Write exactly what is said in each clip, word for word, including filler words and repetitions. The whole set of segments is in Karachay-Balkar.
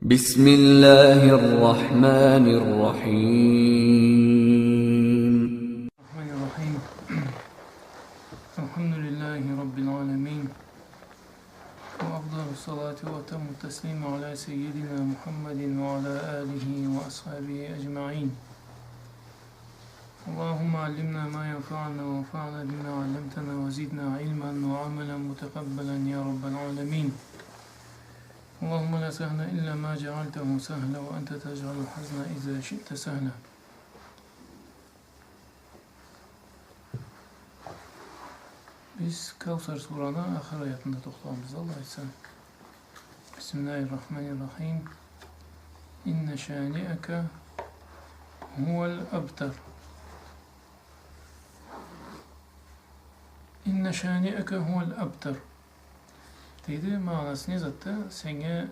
بسم الله الرحمن الرحيم. الرحمن الرحيم. الحمد لله رب العالمين. وأفضل الصلاة وأتم التسليم على سيدنا محمد وعلى آله وأصحابه أجمعين. اللهم علمنا ما ينفعنا وانفعنا بما علمتنا وزدنا علما وعملا متقبلا يا رب العالمين. اللهم لا سهل إلا ما جعلته سهلا وأنت تجعل الحزن إذا شئت سهلا. Биз Каусар сураны ахыр аятында тохтагъанбыз, Аллах айтса. بسم الله الرحمن الرحيم. إن شانئك هو الأبتر. إن شانئك هو الأبتر. Дейди, магъанасы не затды? Сеннге,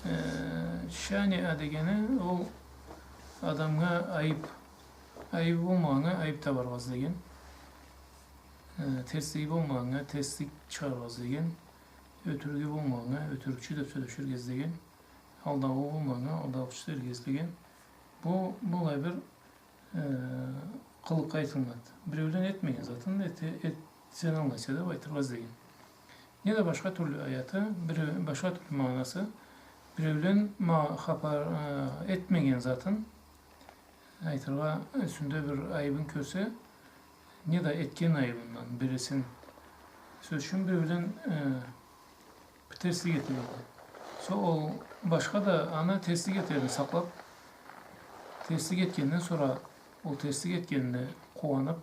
э, шаниа дегени ол адамгъа айып, айыбы болмагъаннга айып табаргъа излеген, э, терслиги болмагъаннга терслик чыгъаргъа излеген, ётюрюгю болмагъаннга ётюрюкчю деп сёлеширге излеген, алдаулукъ болмагъаннга алдаулукъчу дерге излеген. Бу былай бир э, къылыкъгъа айтылынады. Биреулен этмеген затын эте-, эт-, сен алайса деп айтыргъа излеген. Не да башха тюрлю аяты, биреу-, башха тюрлю магъанасы, биреулен ма-, хапар, э, этмеген затын айтыргъа, юсюнде бир айыбын кёрсе, не да этген айыбындан бирисин, сёз ючюн, биреулен, э, бир терслик этиледи. Сора ол башха да аны терслик этерин сакълап, терслик этгенден сора, ол терслик этгенине къууанып,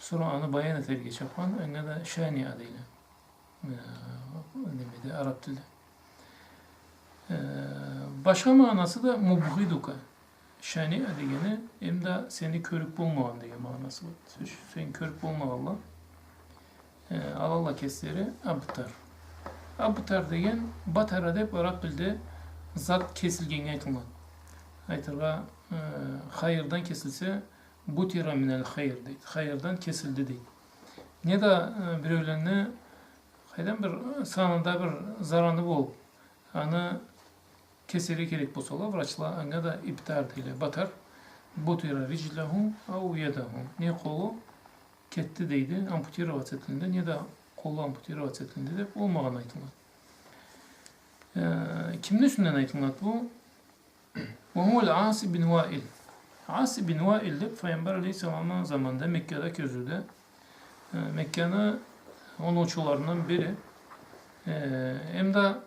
сора аны баян этерге чапхан, анга да шаниа дейле. Э, немеде, араб тилде. Э, башха магъанасы да мубгъидука. Шаниа дегени, эм да сени кёрюп болмагъан деген магъанасы бар. Сёз, сени кёрюп болмагъанла, э, алалла кеслери абтар. Абтар деген батара деп араб тилде зат кесилгеннге айтылынады. Айтыргъа, э, хайырдан кесилсе, бутира миналь хайр дейди. Хайырдан кесилди дейди. Не да, э, биреулени, къайдан бир, э, санында бир зараны болуп, аны кесерге керек болсала, врачла анга да ибтар дейле, батар. Бутира риджлаху ау ядаху. Не къолу кетди дейди, ампутироваться этилинди, не да къолу ампутироваться этилинди деп, ол магъана айтылынады. Э, кимни юсюнден айтылынады бу? Ва хуа аль-Ас бин Ваил. Ас бин Ваил деп Файгъамбар алейхиссаламны заманында Меккада кёзюуде, э, Мекканы оноучуларындан бири, э, эм да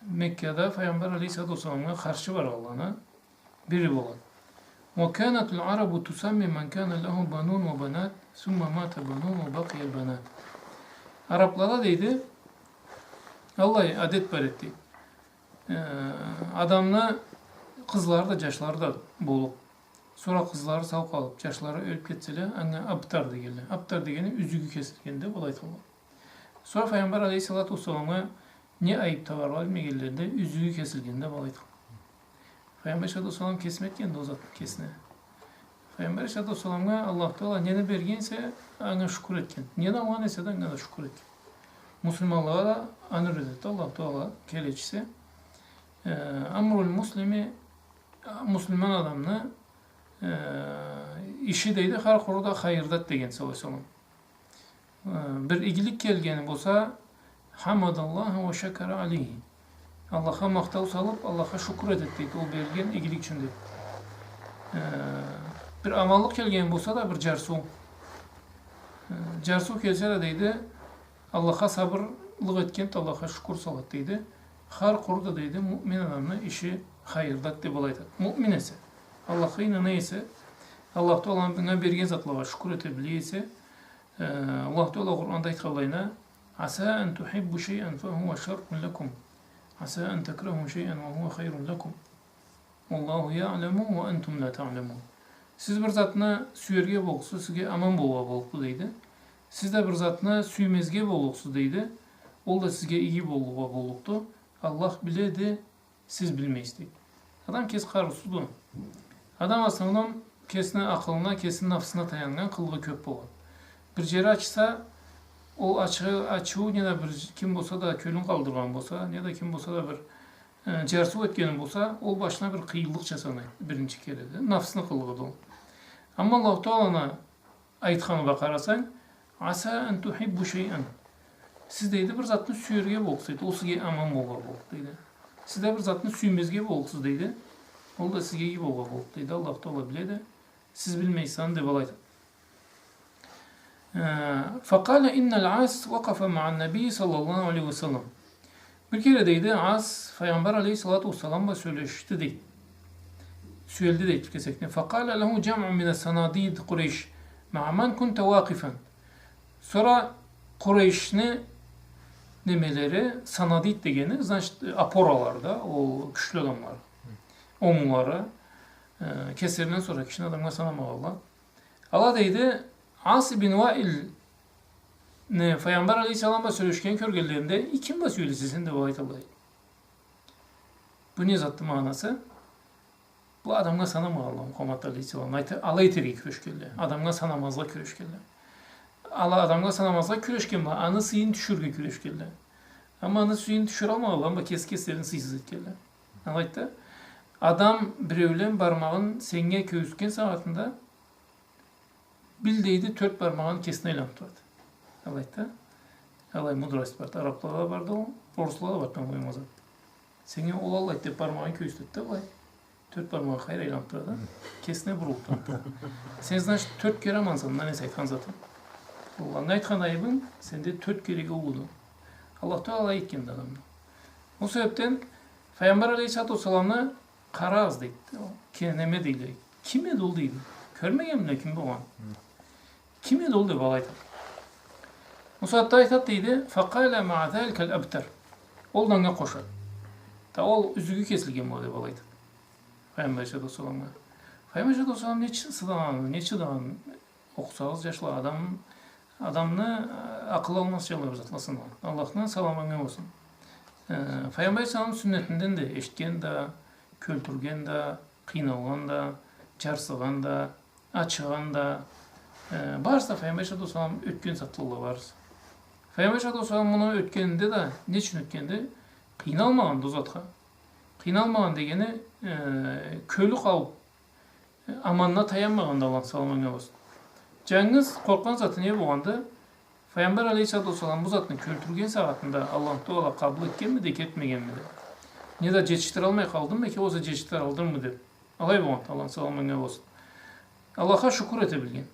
Меккада Файгъамбар алейхиссалату уассаламгъа къаршы баргъанланы бири болады. Ва канат аль-Арабу тусамми ман кана лаху банун ва банат, сумма мата банун ва бакъия аль-банат. Араблада, дейди, аллай адет бар эди, дейди. Э, адамны къызлары да, джашлары да болуп, сора къызлары сау къалып, джашлары ёлюп кетселе, анга абтар дегенле. Абтар дегени юзюгю кесилгенде былай айтылгъан. Сора Файгъамбар алейхиссалату уассаламгъа не айып табаргъа билмегенлеринде юзюгю кесилгенде былай айтылгъан. Файгъамбар алейхиссалату уассалам кесмей эди ол затны кесине. Файгъамбар алейхиссалату уассаламгъа Аллаху Тагъала нени берген эсе, анга шукур этген. Нени алгъан эсе да, анга да шукур этген. Муслиманлагъа да аны юретеди Аллаху Тагъала келечиси. Э, амруль муслими, муслиман адамны, э, иши, дейди, хар къуру да хайырдады деген, саллаллаху алейхи ва саллам. Э, бир игилик келгени болса, хамадаллаха ва шакара алейхи. Аллахха махтау салып, Аллахха шукур этеди, дейди, ол берилген игилик ючюн, дейди. Э, бир аманлыкъ келген болса да, бир джарсыу. Э, джарсыу келсе да, дейди, Аллахха сабырлыкъ этгенди, Аллахха шукур салады, дейди. Хар къуру да, дейди, муъмин адамны иши хайырдады деп алай айтады. Муъмин эсе, Аллахха ийнана эсе, Аллаху Тагъала анга берген затлагъа шукур эте биле эсе, э, Аллаху Тагъала Къуранда айтханлайына, «Аса ан тухиббу шайъан фа хуа шаррун лакум, аса ан такраху шайъан ва хуа хайрун лакум. Уаллаху яъламу ва антум ла таъламун». Сиз бир затны сюерге боллукъсуз, сизге аман болургъа боллукъду, дейди. Сиз да бир затны сюймезге боллукъсуз, дейди. Ол да сизге иги болургъа боллукъду. Аллах биледи, сиз билмейсиз, дейди. Адам кеси къарыусузду. Адам, в основном, кесини акъылына, кесини нафсына таяннган къылыгъы кёп болгъан. Бир джери ачыса, ол ачы-, ачыуу не да бир ким болса да кёлюн къалдыргъан болса, не да ким болса да бир э, джарсыу этгени болса, ол башына бир къыйынлыкъ джасанай, биринчи кереде. Нафсны къылыгъыды ол. Амма Аллаху Тааланы айтханына къарасанг, «Аса ан тухиббу шайан». Сиз, дейди, бир затны сюерге боллукъсуз, дейди. Ол сизге аман болургъа боллукъду, дейди. Сиз да бир затны сюймезге боллукъсуз, дейди. Ол да сизге иги болургъа боллукъду, дейди. Аллаху Таала биледи. Сиз билмейсиз аны, деб алай айтады. Э, «Факъала иннал Ас вакъафа маъан-набий саллаллаху алейхи ва саллам». Бир кере, дейди, Ас Файгъамбар алейхиссалату уассалам бла сёлешди, дейди. Сюелди, дейди, бир кесекни. «Факъала лаху джамъун мина санадид Къурейш. Маъа ман кунта вакъифан?» Сора Къурейшни немелери, санадид дегени, значит, опоралары да, ол кючлю адамлары, онгулары, э, кеслеринден сора кишини адамгъа санамагъанла. Ала, дейди, Ас ибн Ваилни Файгъамбар алейхиссалам бла сёлешгенин кёргенлеринде, «И ким бла сёлешесе сен?» деб алай айталла. Бу не затды магъанасы? Бу адамгъа санамагъанла Мухаммад алейхиссаламны. Айта-, алай этерге кюрешгенле. Адамгъа санамазгъа кюрешгенле. Ала адамгъа санамазгъа кюрешген бла, аны сыйын тюшюрге кюрешгенле. Амма аны сыйын тюшюралмагъанла, амма кес-, кеслерин сыйсыз этгенле. Алайды да, адам биреулен бармагъын сеннге кёргюзтген сагъатында, бил, дейди, тёрт бармагъын кесине айландырады. Алайды да. Алай мудрость барды. Араблада да барды ол, оруслада да барды, по-моему, ол зат. Сеннге ол алайды деб бармагъын кёргюзтеди да, алай. Тёрт бармагъы хайыр айланыб турады. Кесине бурулуб турады. Сен, значит, тёрт кере аманса, мындан эсе айтхан затынг. Ол анга айтхан айыбынг сенде тёрт кереге уллуду. Аллах Таала алай этгенди адамны. Ол себебден Файгъамбар алейхиссалату уассаламны Къарагъыз, дейди. Ке-, неме, дейди. Ким эди ол, дейди. Кёрмегенме ким болгъанын. Ким эди ол, деб алай айтады. Ол сагъатда айтады, дейди, «Факъала маъа заликал абтар». Ол да анга къошады. Да ол юзюгю кесилген бола, деб алай айтады. Файгъамбар алейхиссалату уассаламгъа. Файгъамбар алейхиссалату уассалам не чы-, сыдагъан, не чыдагъан, окъусагъыз, джашла, адам, адамны, э, акъылы алмазча бир затла сынагъан. Аллахны саламы анга болсун. Э, Файгъамбар алейхиссаламны сюннетинден да, эшитген да, кёлтюрген да, къыйналгъан да, джарсыгъан да, ачыгъан да, э, барысы да Файгъамбар алейхиссалату уассалам ётген затла барысы. Файгъамбар алейхиссалату уассалам муну ётгенинде да, не ючюн ётгенди? Къыйналмагъанды ол затха. Къыйналмагъан дегени, э, кёлю къалыб, аманына таянмагъанды, Аллахны саламы анга болсун. Джангыз къоркъгъан заты не болгъанды? Файгъамбар алейхиссалату уассалам бу затны кёлтюрген сагъатында Аллаху Таала къабыл этгенмиди, этмегенмиди? Неда джетишдиралмай къалдымы, яки болса джетишдиралдымы деб. Алай болгъанды, Аллахны саламы анга болсун. Аллахха шукур эте билген.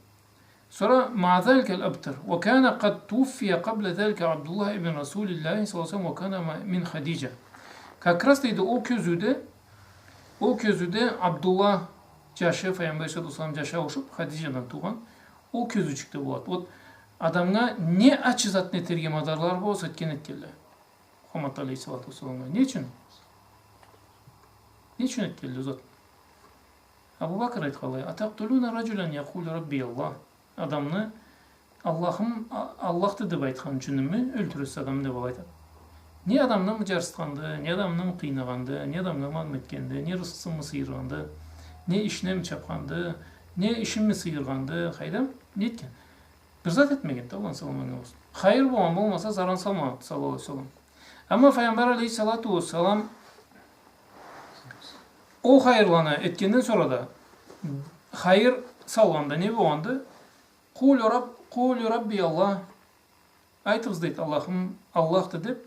Сора, «Маъа заликал абтар. Ва кана къад тууффия къабла залика Абдуллах ибн Расулиллахи саллаллаху алейхи ва саллам ва кана ма-, мин Хадиджа». Как раз, дейди, ол кёзюуде, ол кёзюуде Абдуллах джашы, Файгъамбар алейхиссалату уассалам джашы ауушуб, Хадиджадан туугъан, ол кёзюучюкде болады. Вот, адамгъа не ачы затны этерге мадарлары болса, этген этгенле. Мухаммад алейхиссалату уассаламгъа. Не ючюн? Не ючюн этгенле ол затны? Абу Бакр айтханлай: «Атакътулуна раджулан якъулу Рабби Аллах». Адамны Аллахым, а-, Аллахды деб айтхан ючюнмю ёлтюресиз адамны, деб алай айтады. Не адамны джарсытханды, не адамны къыйнагъанды, не адамгъа аман этгенди, не рысхысынмы сыйыргъанды, не ишинеми чабханды, не ишинми сыйыргъанды, къайдам, не этген? Бир зат этмегенди, Аллахны саламы анга болсун. Хайыр болгъан болмаса, заран салмагъанды, саллаллаху алейхи ва саллам. Амма Файгъамбар алейхиссалату уассалам ол хайырланы этгенден сора да хайыр салгъанда не болгъанды? «Къулу Раб-, къулу Рабби Аллах». Айтыгъыз, дейди, «Аллахым Аллахды», деб,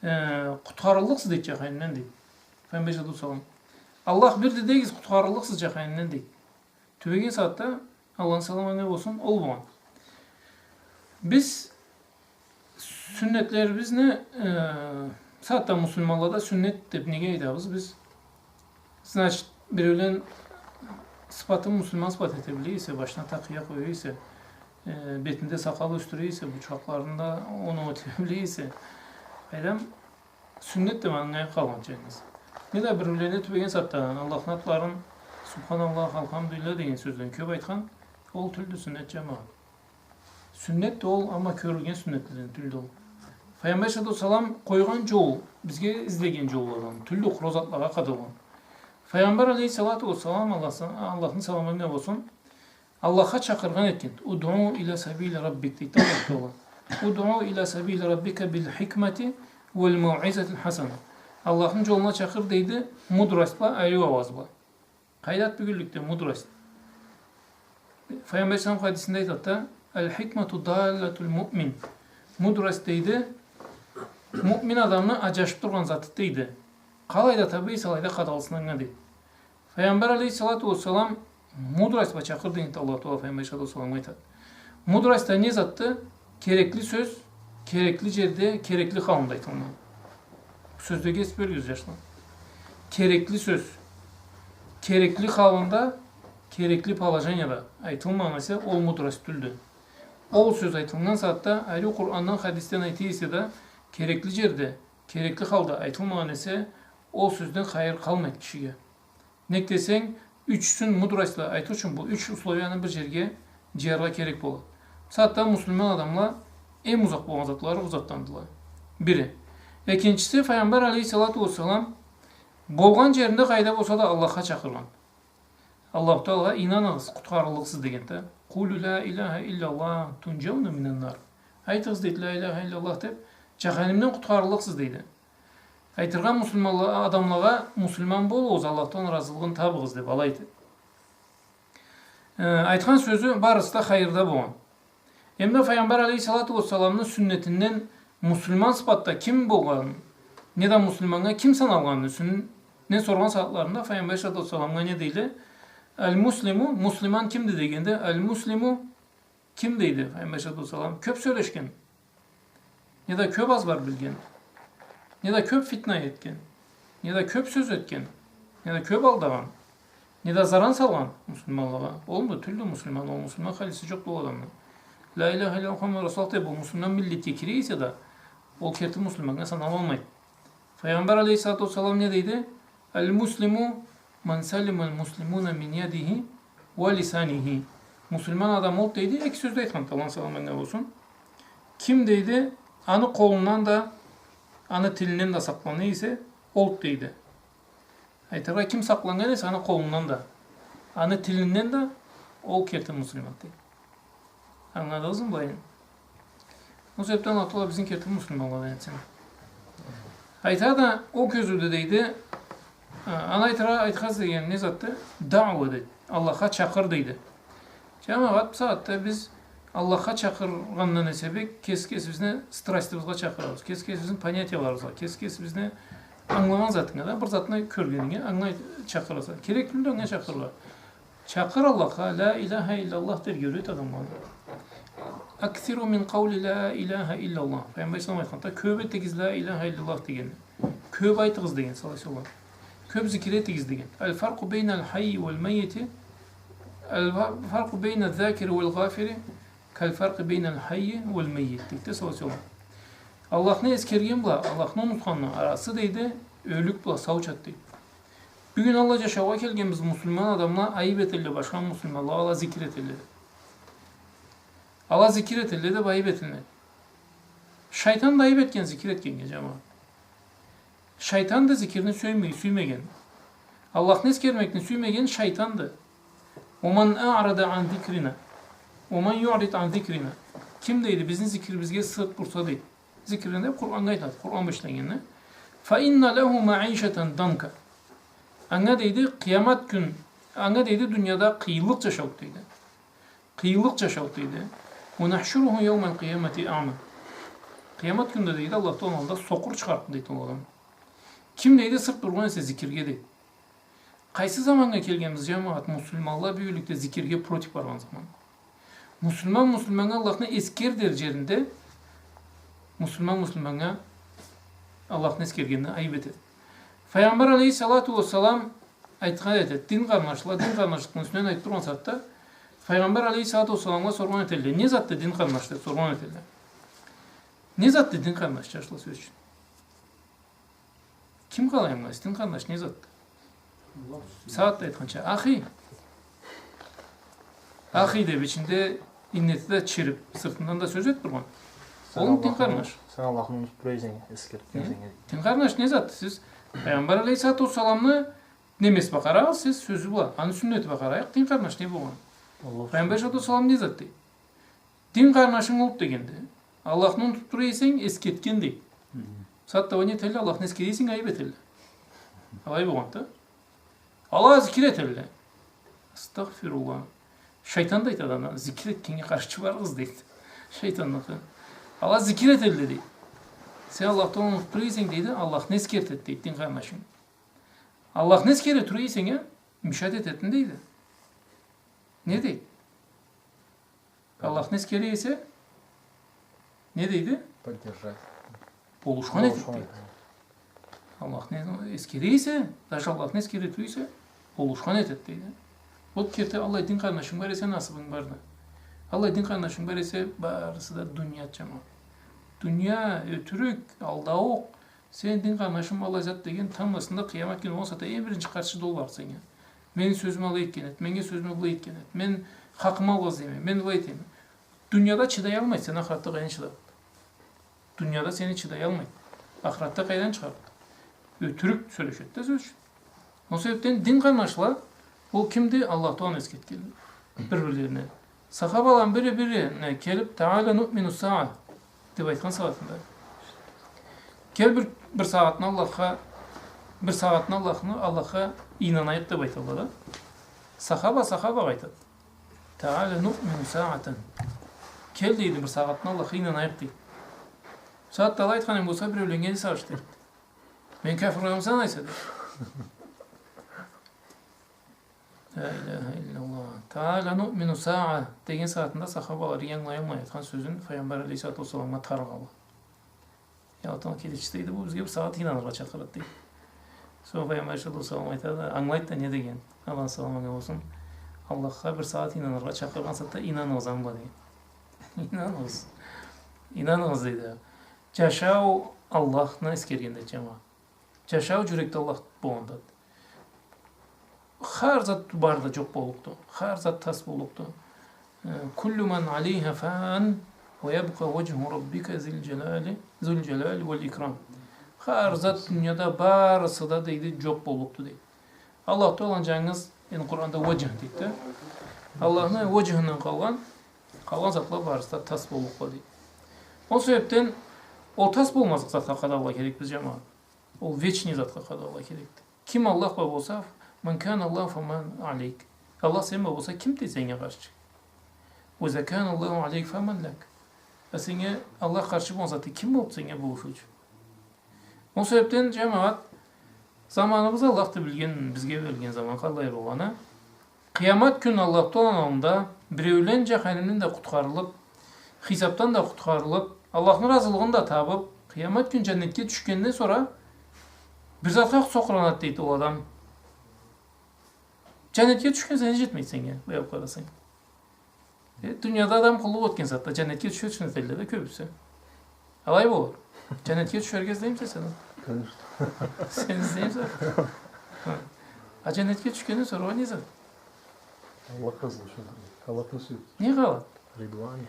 э, къутхарыллыкъсыз, дейди, джаханимден, дейди. Файгъамбар алейхиссалату уассалам. «Аллах бирди», дегиз, къутхарыллыкъсыз джаханимден, дейди. Тюбеген сагъатда, Аллахны саламы анга болсун, ол болгъан. Биз сюннетлерибизни, э, сагъатда муслиманлада сюннет деб неге айтабыз биз? Значит, биреулен сыфатын муслиман сыфат эте биле эсе, башына такъыя къоя эсе, э, бетинде сакъал ёсдюре эсе, бучхакъларын да оноу эте биле эсе, къайдам, сюннет деб анга къалгъан джангыз. Неда биреулени тюбеген сагъатда Аллахны атларын, Субханаллах, Алхамдулиллах деген сёзлени кёб айтхан, ол тюлдю сюннет, джамагъат. Сюннетди ол, амма кёрюлген сюннетледен тюлдю ол. Файгъамбар алейхиссалату уассалам къойгъан джол, бизге излеген джолладан тюлдю, къуру затлагъа къадалгъан. Файгъамбар алейхиссалату уассалам, Аллах са-, Аллахны саламы анга болсун, Аллахха чакъыргъан этгенди. «Удъу иля сабили раббик», дейди Аллах Таала. «Удъу иля сабили раббика бил хикмати вал мауизатил хасана». Аллахны джолуна чакъыр, дейди, мудрость бла, ариу ауаз бла. Къайдады бюгюнлюкде мудрость? Файгъамбар саллаллаху алейхи ва саллам хадисинде айтады да: «Аль-хикмату даллатуль муъмин». Мудрость, дейди, муъмин адамны аджашыб тургъан заты, дейди. Къалайда табый эсе, алайда къадалсын анга, дейди. Файгъамбар алейхиссалату уассалам мудрость бла чакъыр дегенди Аллаху Тагъала, Файгъамбар алейхиссалату уассаламгъа айтады. Мудрость да не затды? Керекли сёз, керекли джерде, керекли халында айтылгъан. Сёзлеге эс бёлюгюз, джашла. Керекли сёз, керекли халында, керекли положенияда айтылмагъан эсе, ол мудрость тюлдю. Ол сёз айтылгъан сагъатда, ариу Къурандан, хадисден айта эсе да, керекли джерде, керекли халда айтылмагъан эсе, ол сёзден хайыр къалмайды кишиге. Нек десенг, ючюсюн мудрость бла айтыр ючюн бу юч условияны бир джерге джыяргъа керек болады. Бусагъатда муслиман адамла эм узакъ болгъан затлары бу затдандыла. Бири. Экинчиси, Файгъамбар алейхиссалату уассалам болгъан джеринде, къайда болса да, Аллахха чакъыргъан. Аллаху Тагъалагъа инаныгъыз, къутхарыллыкъсыз дегенди да. «Къулю ля иляха илляллах тунджау минан нар». Айтыгъыз, дейди, «Ля иляха илляллах» деб, джаханимден къутхарыллыкъсыз, дейди. Айтыргъа муслиманла-, адамлагъа: «Муслиман болугъуз, Аллахдан разылыгъын табыгъыз», — деб, алай айтады. Э, айтхан сёзю барысы да хайырда болгъан. Эм да Файгъамбар алейхиссалату уассаламны сюннетинден муслиман сыфатда ким болгъанын, неда муслиманнга ким саналгъанын юсюнден соргъан сагъатларында Файгъамбар алейхиссалату уассаламгъа не дейле? «Аль-муслиму», муслиман кимди дегенде, «Аль-муслиму», ким дейди Файгъамбар алейхиссалату уассалам? Кёб сёлешген, неда кёб азбар билген, неда кёб фитна этген, неда кёб сёз этген, неда кёб алдагъан, неда заран салгъан муслиманлагъа. Ол да тюлдю муслиман, ол муслиман халиси джокъду ол адамны. «Ля иляха илляллах Мухаммад Расулуллах» деб, ол муслиман миллетге кире эсе да, ол керти муслиманнга саналалмайды. Файгъамбар алейхиссалату уассалам не дейди? «Аль-муслиму ман салималь муслимуна мин ядихи ва лисанихи». Муслиман адам олду, дейди, эки сёз да айтханды, Аллахны саламы анга болсун. Ким, дейди, аны къолундан да, аны тилинден да сакълана эсе, олду, дейди. Айтыргъа, ким сакъланнган эсе аны къолундан да, аны тилинден да, ол керти муслиманды, дейди. Ангыладыгъызмы былайын? Ол себебден Аллаху Тагъала бизни керти муслиманладан этсин. Айта да, ол кёзюуде, дейди, а, аны айтыргъа, айтхаз деген не затды? Дауа, дейди. Аллахха чакъыр, дейди. Джамагъат, бусагъатда биз Аллахха чакъыргъандан эсе бек кеси-кесибизни страстыбызгъа чакъырабыз. Кеси-кесибизни понятияларыбызгъа, кеси-кесибизни ангылагъан затынга да, бир затны кёргенинге, анга чакъыраса. Керек тюлдю анга чакъырыргъа. Чакъыр Аллахха, «Ля иляха илляллах» дерге юйрет адамланы. «Аксиру мин къаули ля иляха илляллах». Файгъамбар алейхиссалам айтханды, кёб этигиз «Ля иляха илляллах» дегенни. Кёб айтыгъыз деген, саллаллаху алейхи ва саллам. Кёб зикир этигиз деген. «Аль-фаркъу бейналь хаййи валь маййити, аль-фаркъу бейналь закири валь гъафили каль-фаркъи бейналь хаййи валь маййит», — дейди, саллаллаху алейхи ва саллам. Аллахны эсгерген бла Аллахны унутханны арасы, дейди, ёлюк бла саучады, дейди. Бюгюн алай джашаугъа келгенбиз, муслиман адамла айыб этелле башха муслиманлагъа, ала зикир этелле. Ала зикир этелле деб айыб этелле. Шайтан да айыб этген зикир этгеннге, джамагъат. Шайтанды зикирни сюймей-, сюймеген. Аллахны эсгермекни сюймеген шайтанды. «Ва ман аърада ан зикрина, ва ман юърид ан зикрина». Ким, дейди, бизни зикирибизге сырт бурса, дейди. Зикирни деб Къураннга айтады, Къуран бла ишлегенни. «Фа инна лаху маишатан данка». Анга, дейди, къыямат кюн, анга, дейди, дунияда къыйынлыкъ джашауду, дейди. Къыйынлыкъ джашауду, дейди. «Ва нахшуруху яумаль къыямати аъма». Къыямат кюнде, дейди, Аллахны аллында сокъур чыгъарыкъды, дейди, ол адамны. Ким, дейди, сырт бургъан эсе зикирге, дейди. Къайсы заманнга келгенбиз, джамагъат, муслиманла бюгюнлюкде зикирге против баргъан заман? Муслиман муслиманнга Аллахны эсгер дер джеринде, муслиман муслиманнга Аллахны эсгергенни айыб этеди. Файгъамбар алейхиссалату уассалам айтхан эди, дин къарнашла, дин къарнашлыкъны юсюнден айтыб тургъан сагъатда, Файгъамбар алейхиссалату уассаламгъа соргъан этелле, не затды дин къарнаш деб соргъан этелле. Не затды дин къарнаш, джашла, сёз ючюн? Ким къалай ангылайсыз? Дин къарнаш не затды? Сагъатда айтханча, ахи. Ахи деб ичинде иннети да чириб, сыртындан да сёз этиб тургъан. Ол дин къарнаш. Сен Аллахны унутуб тура эсенг, эсгертген сеннге. Дин къарнаш не затды? Сиз Пайгъамбар алейхиссалату уассаламны немеси бла къарагъыз, сиз сёзю бла, аны сюннети бла къарайыкъ, дин къарнаш не болгъан? Пайгъамбар алейхиссалату уассалам не затды? Дин къарнашынг олду дегенди. Аллахны унутуб тура эсенг, эсгертгенди. Хы. Сагъатда не этелле, Аллахны эскересенг, айып этелле. Алай болгъанды. Ала зикир этелле. Астагъфируллах. Шайтан да айтады анга, зикир этгеннге къаршы барыгъыз, дейди. Шайтанныкъы. Ала зикир этелле, дейди. Сен Аллахдан унутуп тура эсенг, дейди, Аллахны эскерт, дейди, дин къарнашынг. Аллахны эскере тура эсенг, а, мешать этеди, дейди. Не дейди? Аллахны эскере эсе, не дейди? Поддержать. Болушхан этеди, дейди. Аллахны эскере эсе, даже Аллахны эскере тура эсе, болушхан этеди, дейди. Вот керти аллай дин къарнашынг бар эсе, насыбынг барды. Аллай дин къарнашынг бар эсе, барысы да дуния, джамагъат. Дуния, ётюрюк, алдаукъ, сен дин къарнашым аллай зат деген, тамбласында къыямат кюн болса да, эм биринчи къаршыда ол бар сеннге. Мени сёзюм алай этген эди, меннге сёзюм былай этген эди. Мен хакъымы алгъа излейме, мен былай этеме. Дунияда чыдаялмайды, сен ахыратда къайдан чыдайсынг? Дунияда сени чыдаялмайды. Ахыратда къайдан чыгъарыкъды? Ётюрюк сёлешеди да сёз ючюн. Ол себепден дин къарнашла, ол кимди? Аллах Тааланы эсгертгенле бир-бирлерине. Сахабаланы бири-бирине келип, «Таала нуъмину саа», деп айтхан сагъатында. Кел бир, бир сагъатны Аллахха, бир сагъатны Аллахны, Аллахха ийнанайыкъ деп айталла да. Сахаба сахабагъа айтады. «Таала нуъмину саатан». Кел, дейди, бир сагъатны Аллахха ийнанайыкъ, дейди. Сагъатда алай айтхан эм болса, биреуленнге да сагъыш, дейди. Мен кафир болсам, айса, дейди. Ла иляха иллаллах. «Таала нуъмину саа» деген сагъатында сахабалары ангылаялмай айтхан сёзюн Файгъамбар алейхиссалату уассаламгъа тарыгъалла. Я, атама келечи, дейди, бу бизге бир сагъат ийнаныргъа чакъырады, дейди. Сора Файгъамбар алейхиссалату уассалам айтады, ангылайды да, не деген? Аллахны саламы анга болсун. Аллахха бир сагъат ийнаныргъа чакъыргъан сагъатда ийнанмасанг да, деген. Ийнанмас. Ийнанмас, дейди. Джашау Аллахны эсгергенде, джамагъат. Джашау джюрекде Аллах болгъанда. Хар зат барды, джокъ боллукъду. Хар зат тас боллукъду. Э, «Куллу ман алейха фан, ва ябкъа ваджху раббика зил джалали, зул джалали вал икрам». Хар зат дунияда барысы да, дейди, джокъ боллукъду, дейди. Аллах Тааланы джангыз, энди Къуранда ваджх дейди да. Аллахны ваджхындан къалгъан, къалгъан затла барысы да тас боллукъла, дейди. Ол себепден ол тас болмазлыкъ затха къадалыргъа керекбиз, джамагъат. Ол вечный затха къадалыргъа керекди. Ким Аллах бла болса, «Ман кана Аллаху фаман алейк». Аллах сен бла болса, кимди сеннге къаршы? «Ва иза кана Аллаху алейк фаман лак». А сеннге Аллах къаршы болгъан сагъатда ким боллукъду сеннге болушуучу? Ол себепден, джамагъат, заманыбыз Аллахды билген, бизге берилген заман къаллай болгъаны. Къыямат кюн Аллах Тааланы аллында биреулен джаханимден да къутхарылып, хисапдан да къутхарылып, Аллахны разылыгъын да табып, къыямат кюн джаннетге тюшгенден сора бир затха сокъуранады, дейди, ол адам. Джаннетге тюшгенсе, не джетмейди сеннге, бу джакъгъа къарасанг? Э, дунияда адам къуллукъ этген сагъатда джаннетге тюшер ючюн этелле да кёбюсю. Алай болур. Джаннетге тюшерге излеймисе сен? Конечно. Сен излеймисе? Ха. А джаннетге тюшгенден сора ол не зат? Аллах разылыгъы ючюн. Аллахны сюйюп. Не къалады? Ридван.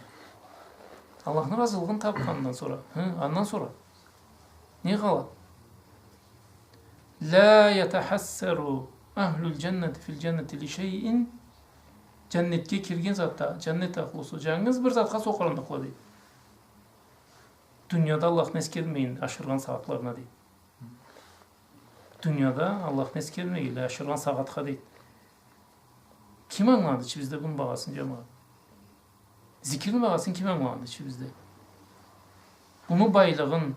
Аллахны разылыгъын тапхандан сора. Хы, андан сора. Не къалады? «Ла ятахассару ахлул джаннати фил джаннати ли шайин». Джаннетге кирген сагъатда, джаннет ахлусу джангыз бир затха сокъуранныкъла, дейди. Дунияда Аллахны эсгермейин ашыргъан сагъатларына, дейди. Дунияда Аллахны эсгермегенле ашыргъан сагъатха, дейди. Ким ангылады ичибизде муну багъасын, джамагъат? Зикирни багъасын ким ангылады ичибизде? Муну байлыгъын,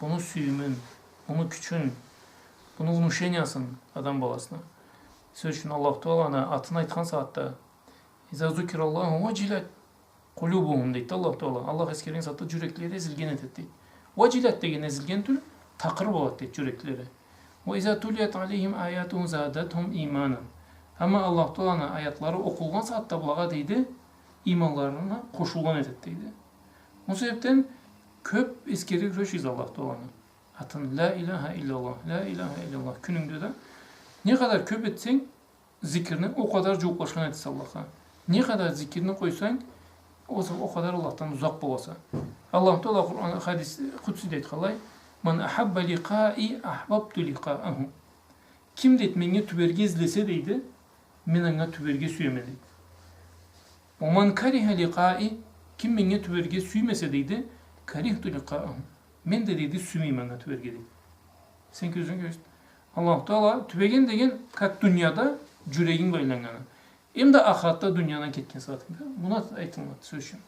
муну сюйюмюн, муну кючюн, муну внушениясын адам баласына. Сёз ючюн, Аллаху Тааланы атын айтхан сагъатда, «Иза зукираллаху важилат къулюбухум», дейди Аллаху Таала. Аллах эсгерген сагъатда джюреклери эзилген этеди, дейди. Важилат деген эзилген тюл, такъыр болады, дейди, джюреклери. «Ва иза тулият алейхим аятуху задатхум иманан». Амма Аллаху Тааланы аятлары окъулгъан сагъатда былагъа, дейди, иманларына къошулгъан этеди, дейди. Ол себепден кёп эсгерирге кюрешигиз Аллаху Тааланы атын. Ла иляха илляллах, ла иляха илляллах. Кюнюнгде да не къадар кёп этсенг, зикирни, о къадар джууукълашхан этесе Аллахха. Не къадар зикирни къойсанг, о, о къадар Аллахдан узакъ боласа. Аллаху Таала Къуран, хадис къудсиде айтханлай, «Ман ахабба ликъаи ахбабту ликъааху». Ким, дейди, меннге тюберге излесе, дейди, мен анга тюберге сюеме, дейди. «Ва ман кариха ликъаи», ким меннге тюберге сюймесе, дейди, «карихту ликъааху». Мен да, дейди, сюймейме анга тюберге, дейди. Сен кёзюнг кёргюзт. Аллаху Таала тюбеген деген, как дунияда джюрегинг байланнганы. Эм да ахыратда дуниядан кетген сагъатынгда. Муну айтылмады, сёз ючюн.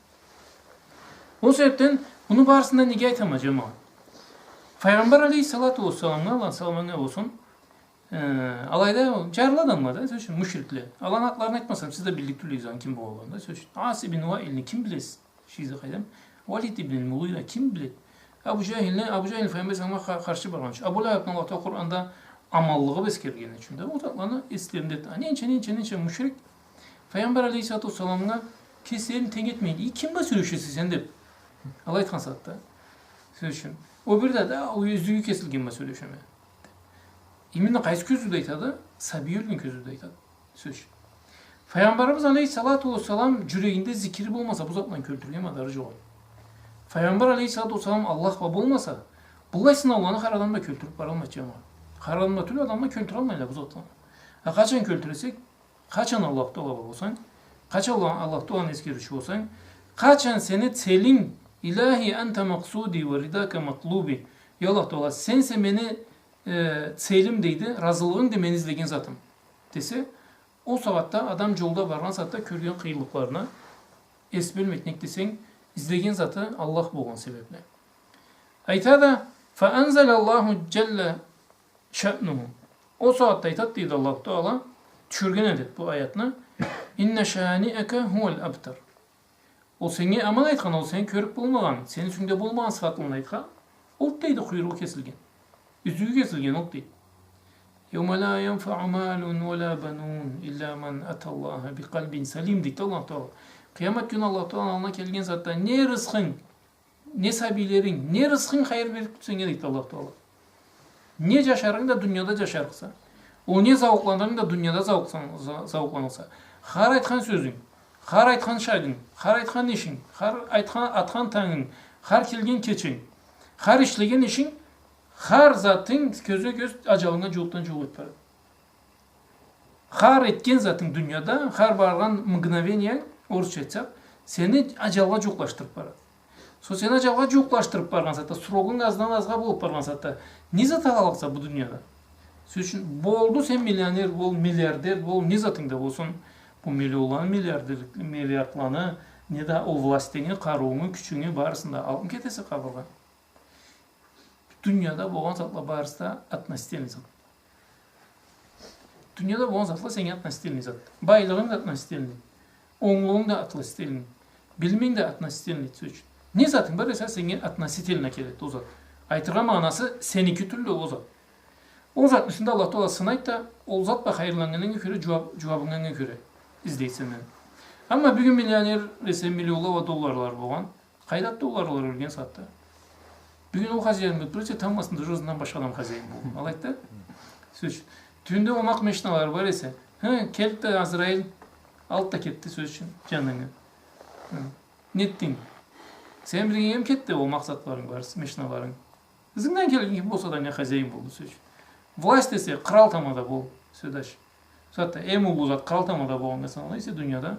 Ол себебден муну барысын да неге айтама, джамагъат? Файгъамбар алейхиссалату уассаламгъа, Аллахны саламы анга болсун, э, алайда джарлы адамла да, сёз ючюн, мушрикле. Аланы атларын айтмасам, сиз да биллик тюлсюз аны ким болгъанын да, сёз ючюн. Ас ибн Уаилни ким билесиз? Шийизи къайдам? Валид ибн Мугъира ким биледи? Абу Джахилни, Абу Джахил Файгъамбар саламгъа къа-, къаршы баргъан ючюн. Абу Лахабны Аллаху Таала Къуранда аманлыгъын эсгерген ючюн да, ол затланы эслеринде. А, ненча, ненча, ненча мушрик Файгъамбар алейхиссалату уассаламгъа кеслерин тенг этмейди. И, ким бла сёлешесе сен деп. Алай айтхан сагъатда. Сёз ючюн. Ол бир да, да, ол юзюгю кесилген бла сёлешеме. Именно къайсы кёзюуде айтады? Сабий ёлген кёзюуде айтады. Сёз ючюн. Файгъамбарыбыз алейхиссалату уассалам джюрегинде зикири болмаса, бу затланы кёлтюрюрге мадары джокъ эди. Файгъамбар алейхиссалату уассалам Аллах бла болмаса, быллай сынауланы хар адам да кёлтюрюп баралмайды, джамагъат. Хар адам да тюл, адамла кёлтюралмайла бу затланы. А къачан кёлтюресе, къачан Аллаху Таала бла болсанг, къачан Аллах, Аллаху Тааланы эсгериучю болсанг, къачан сени целинг, «Иляхи, анта макъсуди ва ридака матлуби», я Аллаху Таала, сенсе мени, э, целим, дейди, разылыгъынг да мени излеген затым, десе, ол сагъатда адам джолда баргъан сагъатда кёрген къыйынлыкъларына эс бёлмейди, нек десенг, излеген заты Аллах болгъан себебли. Айтады, «Фа анзалаллаху джалла шаънуху». Ол сагъатда айтады, дейди, Аллаху Таала, тюшюрген этеди бу аятны, «Инна шаниака хуал абтар». Ол сеннге аман айтхан, ол сени кёрюп болмагъан, сени юсюнгде болмагъан сыфатланы айтхан, ол, дейди, къуйругъу кесилген, юзюгю кесилген ол, дейди. «Явма ла янфаъу малун ва ла банун илля ман аталлаха би къалбин салим», дейди Аллаху Таала. Къыямат кюню Аллаху Тааланы аллына келген сагъатда не рызкъынг, не сабийлеринг, не рызкъынг хайыр берип турса сеннге, дейди Аллаху Таала. Не джашарынг да дунияда джашарыкъса. Ол не зауукъланырынг да дунияда зауукъсан-, за-, зауукъланырса. Хар айтхан сёзюнг, хар айтхан шагынг, хар айтхан ишинг, хар айтхан, атхан тангынг, хар келген кеченг, хар ишлеген ишинг, хар затынг кёзге кёз аджалынга джууукъдан джууукъ этип барады. Хар этген затынг дунияда, хар баргъан мгновениянг, орусча айтсакъ, сени аджалгъа джууукълашдырып барады. Сора сени аджалгъа джууукълашдырып баргъан сагъатда, срогунг аздан азгъа болуп баргъан сагъатда, не зат алалыкъса бу дунияда? Сёз ючюн, болду, сен миллионер бол, миллиардер бол, не затынг да болсун, бу миллионланы, миллиардер-, миллиардланы, неда ол властингни, къарыуунгу, кючюнгю, барысын да алып кетесе къабыргъа. Дунияда болгъан затла барысы да относительный зат. Дунияда болгъан затла сеннге относительный зат. Байлыгъынг да относительный. Онглугъунг да относительный. Билиминг да относительный, сёз ючюн. Не затынг бар эсе, сеннге относительно келеди ол зат. Айтыргъа магъанасы, сеники тюлдю ол зат. Ол затны юсюнде Аллах Таала сынайды да, ол зат бла хайырланнганынга кёре, джууаб-, джууабыннганынга кёре излейди сенден. Амма бюгюн миллионер эсе, миллионла бла долларлары болгъан, къайда долларлары ёлген сагъатда? Бюгюн ол хозяин болуп тура эсе, тамбласында уже ызындан башха адам хозяин болду. Алайды да? Сёз ючюн. Тюнде омакъ машиналары бар эсе, хы, келди да Азраил, алды да кетди, сёз ючюн, джанынгы. Хы. Нетдинг? Сен билгеннге кетди омакъ затларынг барысы, машиналарынг. Ызынгдан келген ким болса да анга хозяин болду, сёз ючюн. Власть эсе, кърал тамада бол, сёз ачыкъ. Затда эм уллу зат кърал тамада болгъаннга санала эсе дунияда,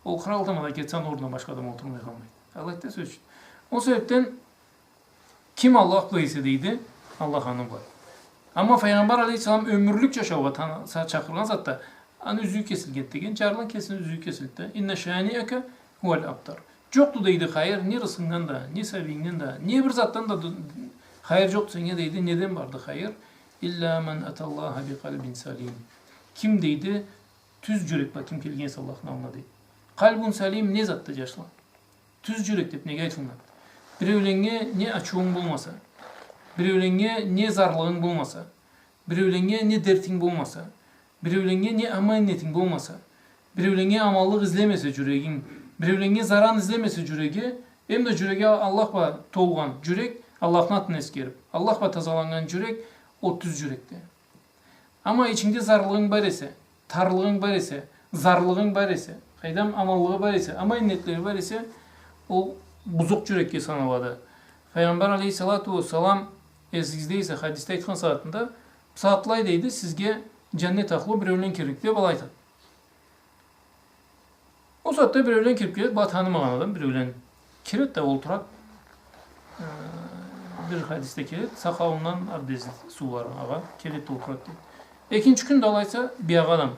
ол кърал тамада кетсе, аны орнунда башха адам олтурмай къалмайды. Алайды да, сёз ючюн. Ол себебден ким Аллах бла эсе, дейди, Аллах аны бла. Амма Файгъамбар алейхиссалам ёмюрлюк джашаугъа тан-, са-, чакъыргъан затда, аны юзюгю кесилген деген, джарлыны кесини юзюгю кесилди да. «Инна шаниака хуал абтар». Джокъду, дейди, хайыр не рызкъынгдан да, не сабийингден да, не бир затдан да ду-, хайыр джокъду сеннге, дейди. Неден барды хайыр? «Илля ман аталлаха би къалбин салим». Ким, дейди, тюз джюрек бла ким келген эсе Аллахны аллына, дейди. Къалбун салим не затды, джашла? Тюз джюрек деб неге айтылынады? Биреуленнге не ачыуунг болмаса, биреуленнге не зарлыгъынг болмаса, биреуленнге не дертинг болмаса, биреуленнге не аман-нетинг болмаса, биреуленнге аманлыкъ излемесе джюрегинг, биреуленнге заран излемесе джюреги, эм да джюреги Аллах бла толгъан джюрек, Аллахны атын эсгериб, Аллах бла тазаланнган джюрек, ол тюз джюрекди. Амма ичингде зарлыгъынг бар эсе, тарлыгъынг бар эсе, зарлыгъынг бар эсе, къайдам, аманлыгъы бар эсе, аман-нетлери бар эсе, ол бузукъ джюрекге саналады. Файгъамбар алейхиссалату уассалам, эсигизде эсе, хадисде айтхан сагъатында, бусагъатлай, дейди, сизге джаннет ахлу биреулен кириб, деб алай айтады. Ол сагъатда биреулен кириб келеди, была танымагъан адам, биреулен киреди да олтурады. Э, Бир хадисде келеди, сахауундан абдезли суулары агъа, келеди да олтурады, дейди. Экинчи кюн да алай эсе, биягъы адам.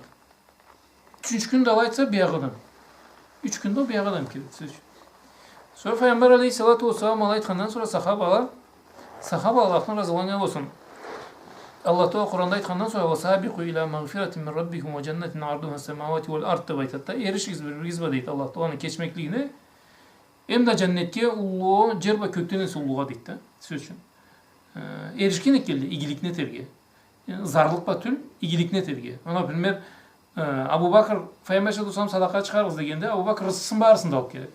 Ючюнчю кюн да алай эсе, биягъы адам. Юч кюн да биягъы адам келеди, сёз ючюн. Сора Файгъамбар алейхиссалату уассалам алай айтхандан сора сахабала, сахабала, Аллахдан разылыкъ анга болсун. Аллах Тагъала Къуранда айтхандан сора, «وسابقوا إلى مغفرة من ربكم وجنة عرضها السماوات والأرض», деп айтады да, эришигиз бир-биригиз бла, дейди, Аллах Тагъаланы кечмеклигине, эм да жаннетге, уллугъу, жер бла кёкден эсе уллугъа, дейди да, сёз ючюн. Э, эришген экенле игиликни этерге. Э, зарлыкъ бла тюл, игиликни этерге. Ана, например, э, Абу Бакр, Файгъамбар алейхиссалату уассалам, садакъа чыгъарыгъыз дегенде, Абу Бакр рызкъысын барысын да алып келеди.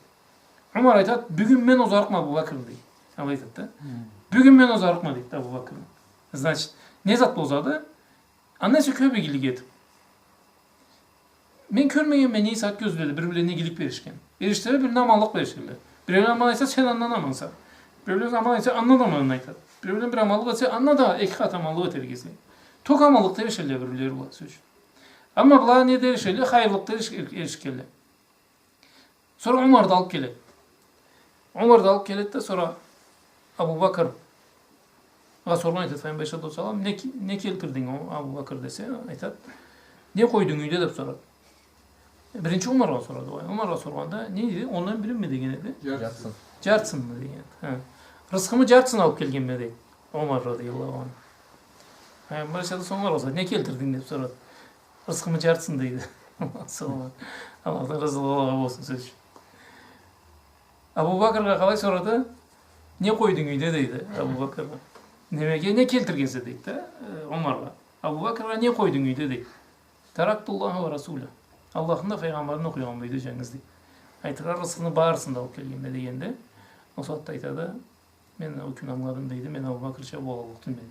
Умар айтады, «Бюгюн мен озарыкъма Абу Бакрны», дейди. Алай айтады да. Хы. «Бюгюн мен озарыкъма», дейди, Абу Бакрны. Значит, не зат бла озады? Андан эсе кёп игилик этип. Мен кёрмегенме, не зат кёзледи, бир-бирлерине игилик беришген. Эришселе, бир-бирине аманлыкъ беришгенле. Биреулен аман айтса, сен андан аманса. Биреулен аман айтса, андан аманын айтады. Биреулен бир аманлыкъ этсе, андан да эки къат аманлыкъ этерге излей. Тёгерек аманлыкъда эришелле бир-бирлери бла, сёз ючюн. Амма была неде эришелле? Хайырлыкъда эриш-, эришгенле. Сора Умар да алып келеди. Умар да алып келеди да, сора Абу Бакргъа соргъан этеди Файгъамбар алейхиссалату уассалам, «Не ки-, не келтирдинг, о Абу Бакр?» десе, айтады, «Не къойдунг юйде?» деп сорады. Биринчи Умаргъа сорады огъай. Умаргъа соргъанда, не деди? «Ондан биринми?» деген эди. Жартысын. «Жартысынмы?» деген эди. Хы. «Рызкъымы жартысын алып келгенме», дейди Умар радияллаху анху. Файгъамбар алейхиссалату уассалам Умаргъа сорады, «Не келтирдинг?» деп сорады. «Рызкъымы жартысын», дейди. Аллахдан разылыкъ анга болсун, сёз ючюн. Абу Бакргъа къалай сорады? «Не къойдунг юйде?» дейди Абу Бакргъа. «Немеге, не келтиргенсе?» дейди да, э, Умаргъа. «Абу Бакргъа не къойдунг юйде?» дейди. «تركت الله ورسوله. Аллахны да, Файгъамбарны да къойгъанма юйде жангыз», дейди. Айтыргъа, рызкъыны барысын да алып келгенме дегенде, ол сагъатда айтады, «Мен ол кюн ангыладым, — дейди, — мен Абу Бакрча болаллыкъ тюлме».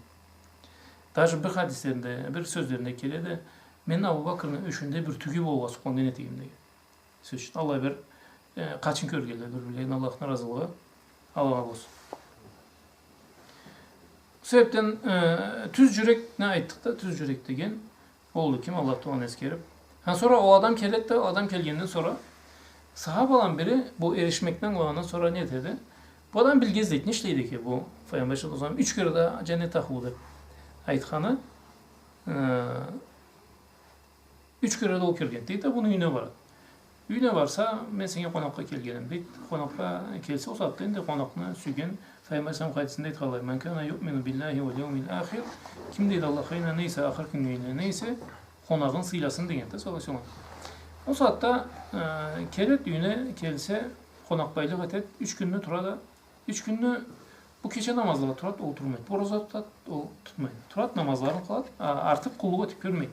Даже бир хадислеринде, бир сёзлеринде келеди, «Мен Абу Бакрны ёшюнде бир тюгю болургъа сукъланнган этеме», деген. Сёз ючюн, аллай бир, э, къачын кёргенле бир-бирлерин, Аллахны разылыгъы алагъа болсун. Бу себепден, э, тюз жюрекни айтдыкъ да, тюз жюрек деген Ол да ким? Аллах Тааланы эсгерип. Ха, сора ол адам келеди да, ол адам келгенден сора, сахабаланы бири бу эришмекни ангылагъандан сора не этеди? Бу адам билгенлей, не ишлейди экен бу Файгъамбар саллаллаху алейхи ва саллам юч кере да жаннет ахлу деп айтханы, э, юч кере да ол кёрген. Дейди да, муну юйюне барады. Юйюне барса, мен сеннге къонакъгъа келгенме, дейди. Къонакъгъа келсе, ол сагъатда энди къонакъны сюйген, Файгъамбар саллаллаху алейхи ва саллам айтханлай, «من كان يؤمن بالله واليوم الآخر», ким, дейди, Аллахха ийнана эсе, ахыр кюннге ийнана эсе, къонагъын сыйласын деген да, саллаллаху алейхи ва саллам. Ол сагъатда, э, келеди юйюне, келсе, къонакъбайлыкъ этеди, юч кюнню турады, Юч кюнню бу кече намазлагъа турады, ол турмайды. Бу ораза тутады, ол тутмайды. Турады, намазларын къылады, а, артыкъ къуллукъ этип кёрмейди.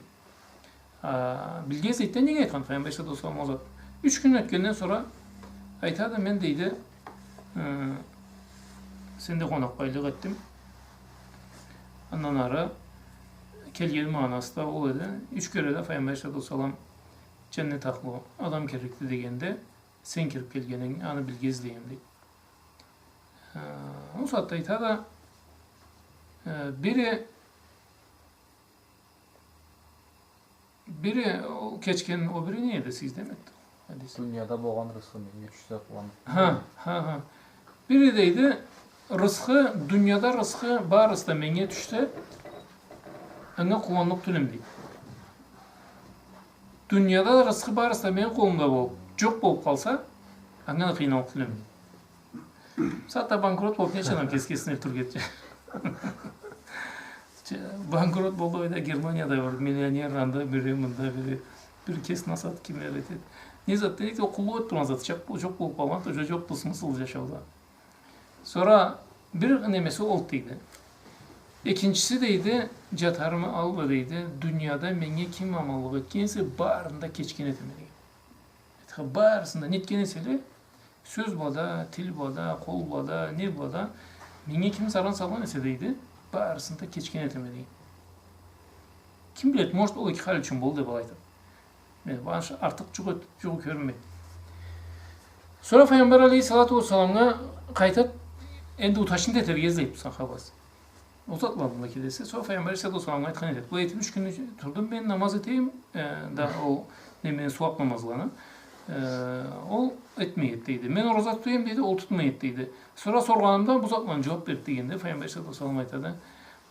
А, билгенлей да, неге айтхан Файгъамбар саллаллаху алейхи ва саллам ол зат? Юч кюн ётгенден сора айтады, мен, дейди, э, сенде къонакъбайлыкъ этдим. Андан ары келгеними магъанасы да ол эди. Юч кере да Файгъамбар саллаллаху алейхи ва саллам жаннет ахлу адам керекди дегенде, сен кирип келгенинг, аны билгенлей эдим, дейди. Э, ол сагъатда айтады, э, бири, бири ол кечген, ол бири не эди, сиз демекди? Хадис. Дунияда болгъан рызкъы меннге тюшсе, къууанып. Ха, ха, ха. Бири, дейди, рызкъы, дунияда рызкъы барысы да меннге тюшсе, анга къууанлыкъ тюлме, дейди. Дунияда рызкъы барысы да мени къолумда болуп, жокъ болуп къалса, анга да къыйналып тюлме. Сагъатда банкрот болуп, ненча адам кеси кесине тюргенча. Банкрот болду, ойда Германияда бир миллионер, анда бири, мында бири, бир кесин асады, кимлер этеди. Не зат, не зат, ол къуллукъ этип тургъан зат, жокъ, жокъ болуп къалгъан, уже жокъду смысл жашауда. Сора бир немеси ол, дейди. Экинчиси, дейди, жатарымы аллы, дейди, дунияда меннге ким аманлыкъ этген эсе, барын да кечген этеме, деген. Айтха, барысын да, нетген эселе, сёз бла да, тил бла да, къол бла да, не бла да, меннге ким заран салгъан эсе, дейди, барысын да кечген этеме, деген. Ким биледи, может, ол эки хал ючюн болду деп алай айтады. Мен баш артыкъ жукъ эт-, жукъ кёрюнмейди. Сора Файгъамбар алейхиссалату уассаламгъа къайтып, энди уточнить этерге излейди бу сахабасы. Ол затла аллында келесе, сора Файгъамбар алейхиссалату уассаламгъа айтхан этеди. Былай этип, юч кюн турдум мен намаз этейим, э, да, ол, неме, сууап намазланы. Э, ол этмей эди, дейди. Мен ораза тута эдим, дейди, ол тутмай эди, дейди. Сора соргъанымда бу затланы джууаб берди, дегенде, Файгъамбар саллаллаху алейхи ва саллам айтады,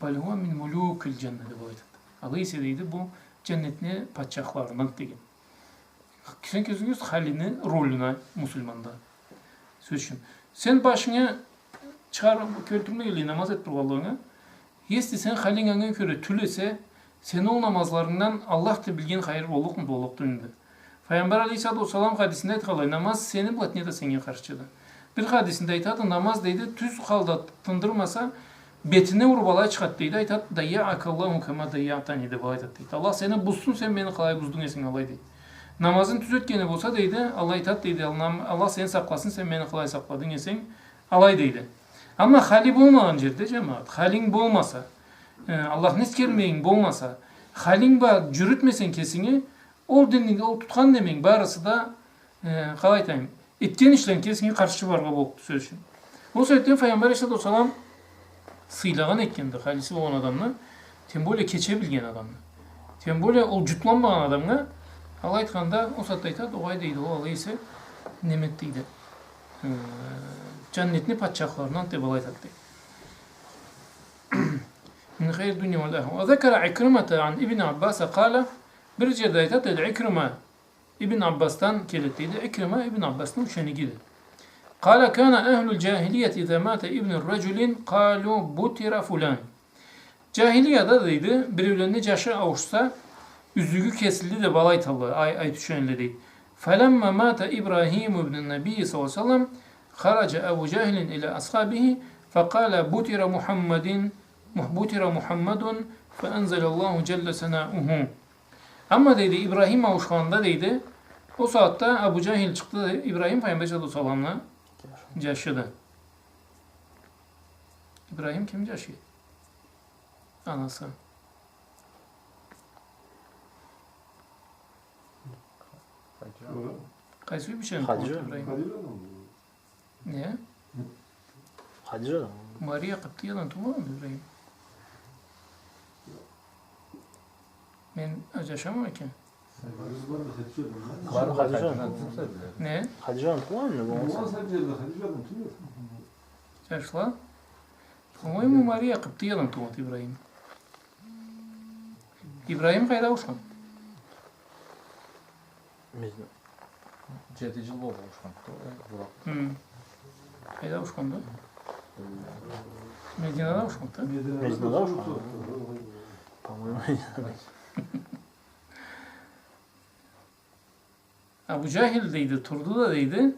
«Баль хува мин мулюкиль джанна», деб айтады. Алай эсе, дейди, бу джаннетни патчахларындан, деген. Сен кёзюнге Халини ролюна муслиманда. Сёз ючюн. Сен башынгы чыгъарыб кёлтюрмей эле намаз этиб тургъанлыгъынга, если сен халинг анга кёре тюл эсе, сени ол намазларынгдан Аллах да билген хайыр боллукъму, боллукъ тюлмюдю? Файгъамбар алейхиссалату уассалам хадисинде айтханлай, намаз сени блатнеда сеннге къаршыды. Бир хадисинде айтады, намаз, дейди, тюз халда тындырмаса, бетине уруб алай чыгъады, дейди, айтады, «Дайяака Аллаху кама дайяатани», деб алай айтады, дейди. Аллах сени бузсун, сен мени къалай буздунг эсенг, алай, дейди. Намазын тюз этгени болса, дейди, Аллах айтады, дейди, Аллах, Аллах сени сакъласын, сен мени къалай сакъладынг эсенг, алай, дейди. Амма хали болмагъан джерде, джамагъат, халинг болмаса, э, Аллахны эсгермегинг болмаса, халинг бла джюрютмесенг кесинги, ол динни, ол тутхан неменг барысы да, э, къалай айтайым, этген ишлеринг кесинги къаршы барыргъа боллукъду, сёз ючюн. Ол себебден Файгъамбар алейхиссалату уассалам сыйлагъан этгенди халиси болгъан адамны, тем более кече билген адамны. Тем более ол джутланмагъан адамгъа, алай айтханда, ол сагъатда айтады, огъай, дейди, ол алай эсе, неме эди, дейди. Э, джаннетни патчахларындан деб алай айтады, дейди. Мин хайри дунья валь ахира. Ва закара Икримата ан Ибн Аббаса къала, бир джерде айтады, дейди, Икрима Ибн Аббасдан келеди, дейди. Икрима Ибн Аббасны ученигиди. Къала, кана ахлуль джахилияти иза мата ибну раджулин къалу бутира фулан. Джахилияда, дейди, биреулени джашы ауушса, юзюгю кесилди деб алай айталла, ай-, айтыучу эдиле, дейди. Фаламма мата Ибрахиму ибну ннабийи саллаллаху алейхи ва саллам, хараджа Абу Джахлин иля асхабихи, факъала, бутира Мухаммадин, бутира Мухаммадун, фаанзаляллаху джалла санауху. Амма, дейди, Ибрахим ауушханда, дейди, ол сагъатда Абу Джахил чыкъды, дейди. Ибрахим Файгъамбар саллаллаху алейхи ва салламны джашыды. Ибрахим ким джашы? Анасы. Къайсы юй бийчени туугъанды Ибрахим? Не? Хадижа. Мария Къыбтиядан туугъанмыды Ибрахим? Мен аджашама экен. Бары Хадижадан. Не? Хадижадан туугъанмыды бу? Джашла? По-моему, Мария Къыбтиядан туугъанды Ибрахим. Ибрахим къайда ауушхан? Медина. Джети джыл болду ауушхан. Хы. Къайда ауушханды? Мединада ауушханды? Мединада ауушхан. По-моему, Мединада. Абу Джахил, дейди, турду да, дейди,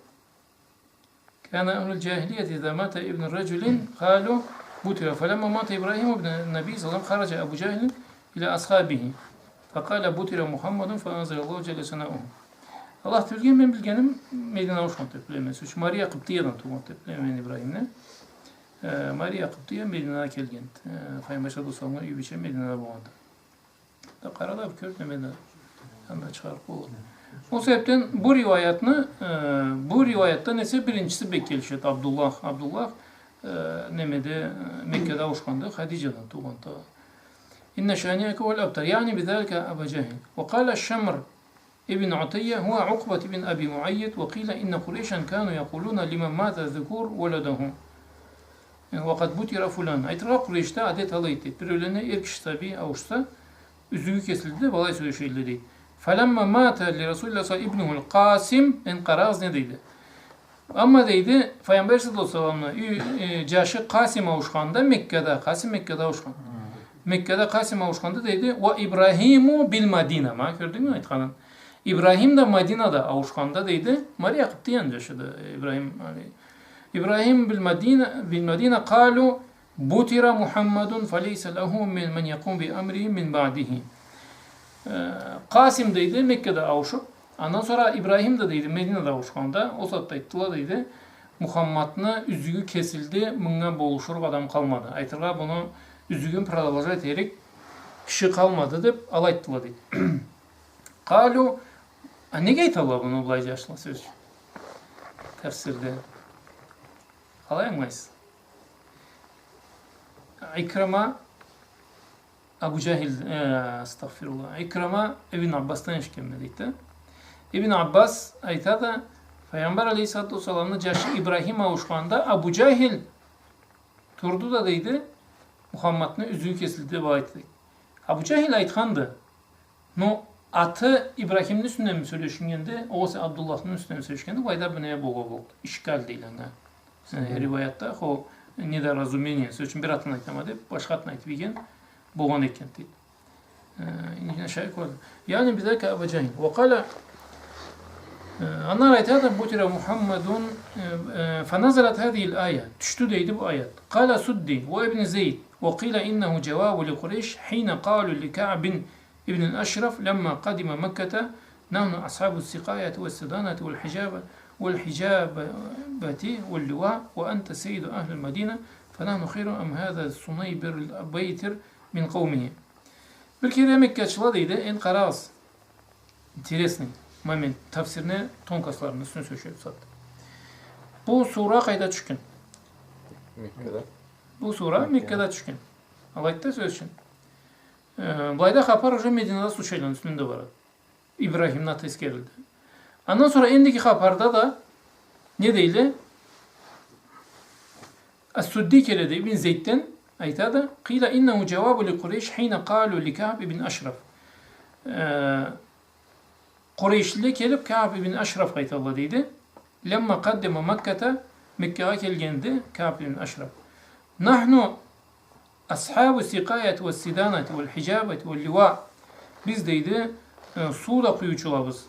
كان أهل الجاهلية إذا مات ابن رجل قالوا بتر، فلما مات إبراهيم ابن النبي صلى الله عليه وسلم خرج أبو جهل إلى أصحابه فقال بتر محمد فأنزل الله جل ثناؤه. Аллах тюлген, мен билгеним, Мединада ауушхан деб билеме мен. Сёз ючюн, Мария Къыбтиядан туугъан деб билеме мен Ибрахимни. Э, Мария Къыбтия Мединада келген. Э, Файгъамбар саллаллаху алейхи ва салламгъа юй бийче Мединада болгъанды. Да къара да бир кёр, неме да, анда чыгъарыкъ болур. Ол себебден бу риваятны, э, бу риваятдан эсе биринчиси бек келишеди. Абдуллах, Абдуллах, э, немеде, э, Меккада ауушханды, Хадиджадан туугъанды. إن شانئك هو الأبتر، يعني بذلك أبا جهل. وقال شمر ابن عطية هو عقبة بن أبي معيط، وقيل إن قريشا كانوا يقولون لمن مات الذكور ولده. Э, وقد بتر فلان. Айтыргъа, Къурейшде адет алай эди. Биреулени эр киши сабий ауушса, юзюгю кесилди деб алай сёлеше эдиле, дейди. فلما مات لرسول الله صلى الله عليه وسلم ابنه القاسم, энди къарагъыз не дейди. Амма, дейди, Файгъамбар саллаллаху алейхи ва салламны, э, э, джашы Къасим ауушханда Меккада, Къасим Меккада ауушхан. Меккада Къасим ауушханда, дейди, وإبراهيم بالمدينة. Ма кёрдюнгмю айтханын? Ибрахим да Мадинада ауушханда, дейди, Мария Къыбтияны джашыды Ибрахим, али. إبراهيم بالمدينة، بالمدينة قالوا بتر محمد فليس له من، من يقوم بأمره من بعده. Э, Къасим, дейди, Меккада ауушуб, андан сора Ибрахим да, дейди, Мединада ауушханда, ол сагъатда айтдыла, дейди, Мухаммадны юзюгю кесилди, мынга болушурукъ адам къалмады. Айтыргъа, муну юзюгюн продолжать этерик киши къалмады деб алай айтдыла, дейди. قالوا, а неге айталла муну былай джашла, сёз ючюн? Тафсирде. Къалай ангылайсыз? Икрима, Абу Джахил, э, астагъфируллах. Икрима Ибн Аббасдан эшитгенме, дейди да. Ибн Аббас айтады, Файгъамбар алейхиссалату уассаламны джашы Ибрахим ауушханда Абу Джахил турду да дейди, Мухаммадны юзюгю кесилди деб айтды. Абу Джахил айтханды, но аты Ибрахимни юсюнденми сёлешиннгенди, огъесе Абдуллахны юсюнденми сёлешиннгенди, былайда бир неме болур болду. Ишкал дейди анга. Э, риваятда, хо, недоразумение, сёз ючюн бир атын айтама деб, башха атын айтыб ийген болгъан экен дейди. Э, не знаю, шайх вот. يعني بذلك أبا جهل. وقال, э, андан айтады, بُهِتَ مُحَمَّدٌ, э, э, فنزلت هذه الآية. Тюшдю дейди бу аят. قال السدي وابن زيد. وقيل إنه جواب لقريش حين قالوا لكعب بن الأشرف لما قدم مكة: نحن أصحاب السقاية والسدانة والحجابة، والحجابة واللواء، وأنت سيد أهل المدينة، فنحن خير أم هذا الصنيبر الأبيتر من قومه. Бир кере меккачыла дейди, энди къарагъыз, интересный момент, тафсирни тонкостларыны юсюне сёлешебиз. Бу сура къайда тюшген? Меккада. Бу сура Меккада тюшген. Алайды да, сёз ючюн. Э, былайда хапар уже Мединада случайланы юсюнден да барады. Ибрахимни аты эсгерилди. Андан сора эндиги хапарда да не дейле? Ас-Судди келеди Ибн Зейдден, айтады: قيل إنه جواب لقريش حين قالوا لكعب بن الأشرف. Э, Къурейшлиле келиб Каъб ибн Ашрафгъа айталла дейди. لما قدم مكة, Меккагъа келгенде Каъб ибн Ашраф. نحن أصحاب السقاية والسدانة والحجابة واللواء. Биз, дейди, э, суу да къуюучулабыз,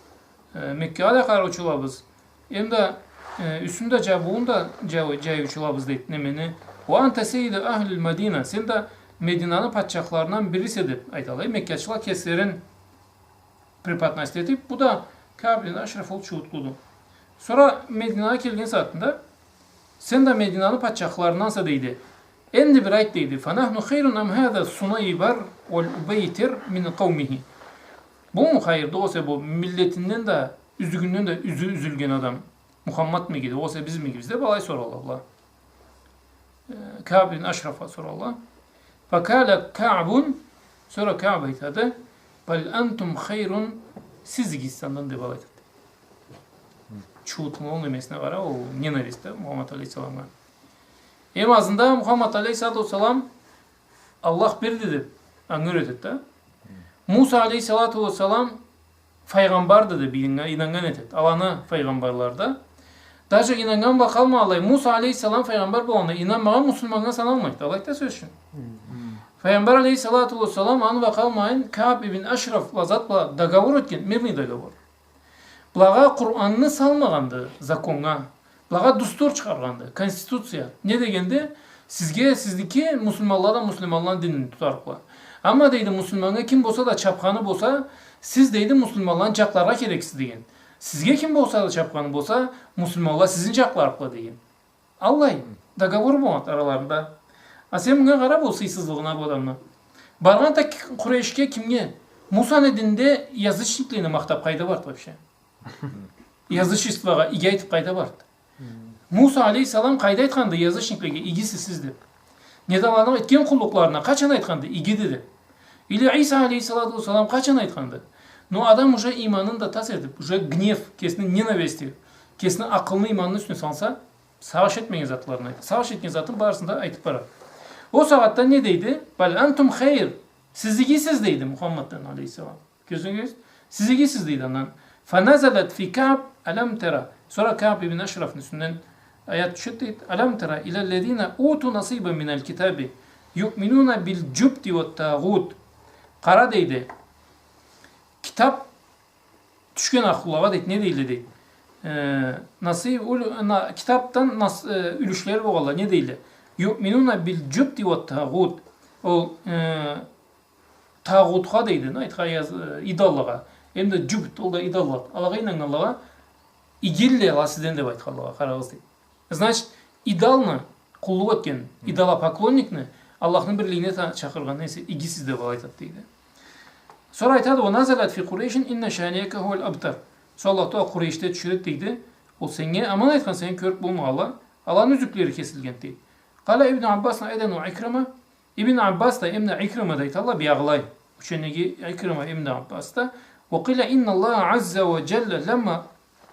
э, Меккагъа да къараучулабыз, эм да, э, юсюн да, джабыуун да джа-, джайыучулабыз, дейди, немени. وأنت سيد أهل المدينة. Сен да Мединаны патчахларындан бирисе, деб айталла. Меккачыла кеслерин преподносить этиб, бу да Каъб ибн Ашраф ол чууутлуду. Сора Мединагъа келген сагъатында, сен да Мединаны патчахларынданса, дейди. Энди бир айт, дейди. فنحن خير أم هذا الصنيبر والأبيتر من قومه. Буму хайырлы, огъесе бу миллетинден да, юзюгюнден да юзю юзюлген адам Мухаммадмы эди, огъесе бизми эдик биз деб алай соралла была. Э, Каъб ибн Ашрафгъа соралла. فقال كعب, сора Каъб айтады, بل أنتم خير, сиз игисиз андан, деб алай айтады. Чууутлуну ол немесине къара, ол ненависть да Мухаммад алейхиссаламгъа. Эм азында Мухаммад алейхиссалату уассалам Аллах берди деб анга юретеди да. Муса алейхиссалату уассалам файгъамбарды деб ийнаннган, ийнаннган этеди. Аланы файгъамбарлары да. Даже ийнаннган бла къалмагъанлай, Муса алейхиссалам файгъамбар болгъанына ийнанмагъан муслиманнга саналмайды. Алайды да, сёз ючюн. Файгъамбар алейхиссалату уассалам аны бла къалмайын, Каъб ибн Ашраф бла зат бла договор этген, мирный договор. Былагъа Къуранны салмагъанды законнга. Былагъа дустур чыгъаргъанды, конституция. Не дегенди? Сизге, сизники муслиманла да муслиманланы динин тутарыкъла. Амма, дейди, муслиманнга ким болса да чабханы болса, сиз, дейди, муслиманланы джакъларгъа керексиз, деген. Сизге ким болса да чабханы болса, муслиманла сизни джакъларыкъла, деген. Аллай договор болгъанды араларында. А сен мынга къара, бу сыйсызлыгъына бу адамны. Баргъанды Къурейшге, кимге? Мусаны дининде язычниклени махтаб къайда барды вообще? Язычествогъа иги айтыб къайда барды? Муса алейхиссалам къайда айтханды язычниклеге, игисиз сиз деб? Неда аланы этген къуллукъларына къачан айтханды, игиди деб? Или Иса алейхиссалату уассалам къачан айтханды? Но адам уже иманын да тас этиб, уже гнев, кесини ненависти, кесини акъылны иманны юсюне салса, сагъыш этмеген затларын айта. Сагъыш этген затын барысын да айтыб барады. Ол сагъатда не дейди? بل أنتم خير. Сиз игисиз, дейди Мухаммаддан алейхиссалам. Кёрдюгюз? Сиз игисиз, дейди андан. فنزلت في كعب ألم تر. Сора Каъб ибн Ашрафны юсюнден аят тюшеди, дейди. ألم تر إلى الذين أوتوا نصيبا من الكتاب يؤمنون بالجبت والطاغوت. Къара, дейди. Китаб тюшген ахлулагъа, дейди, не дейле, дейди. Э, насыйб, улю-, на-, китабдан нас-, э, юлюшлери болгъанла, не дейле. يؤمنون بالجبت والطاغوت. Ол, э, тагъутха, дейди, не айтха яз-, э, идоллагъа. Эм да джубт, ол да идолла. Алагъа ийнаннганлагъа, игилле ала сизден деб айтханлагъа, къарагъыз, дейди. Значит, идолну къуллукъ этген, идолопоклонникни Аллахны бирлигине та-, чакъыргъан эсе, игисиз деб алай айтады, дейди. Сора айтады, ونزلت في قريش إن شانئك هو الأبتر. Сора Аллах Тагъала Къурейшде тюшюреди, дейди. Ол сеннге аман айтхан, сени кёрюб болмагъанла, аланы юзюклери кесилгенди, дейди. قال ابن عباس أيضا وعكرمة. Ибн Аббас да, эм да Икрима да айталла, биягъылай. Учениги Икрима, Ибн Аббас да, وقيل إن الله عز وجل لما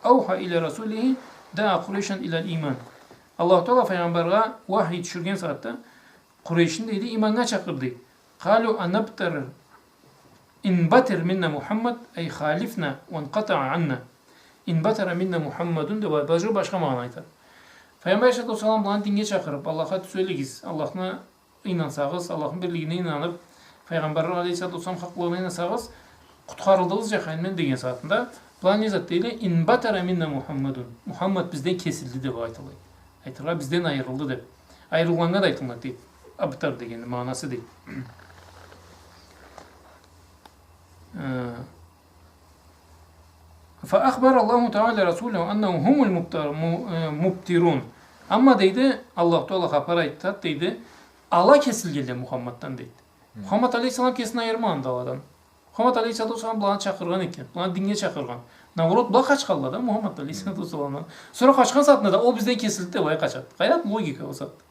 أوحى إلى رسوله دعا قريشا إلى الإيمان. Аллаху Таала файгъамбаргъа уахий тюшюрген сагъатда Къурейшни, дейди, иманнга чакъырды. قالوا أنبتر، انبتر منا محمد، أي خالفنا وانقطع عنا. انبتر منا محمد деп башха, башха магъана айтады. Файгъамбар алейхиссалату уассалам быланы динге чакъырып, Аллахха тюзелигиз, Аллахны ийнансагъыз, Аллахны бирлигине ийнанып, файгъамбарны алейхиссалату уассалам хакълыгъына ийнансагъыз, къутхарылдыгъыз жаханимден деген сагъатында, былай не зат дейди? انبتر منا محمد. Мухаммад бизден кесилди деп айтылады. Айтыргъа, бизден айырылды деп. Айырылгъаннга да айтылынады дейди. Абтар дегенни магъанасы дейди. Э, فأخبر الله تعالى رسوله أنهم هم المبتر-، му-، э, مبترون. Амма, дейди, Аллаху Таала хапар айтады, дейди, ала кесилгенле Мухаммаддан, дейди. Мухаммад алейхиссалам кесин айырмагъанды аладан. Мухаммад алейхиссалату уассалам быланы чакъыргъан экен, быланы динге чакъыргъан. Наоборот, была къачханла да Мухаммад алейхиссалату уассаламдан. Сора къачхан сагъатында да ол бизден кесилди деп былай къачады. Къайрат логика ол сагъатда.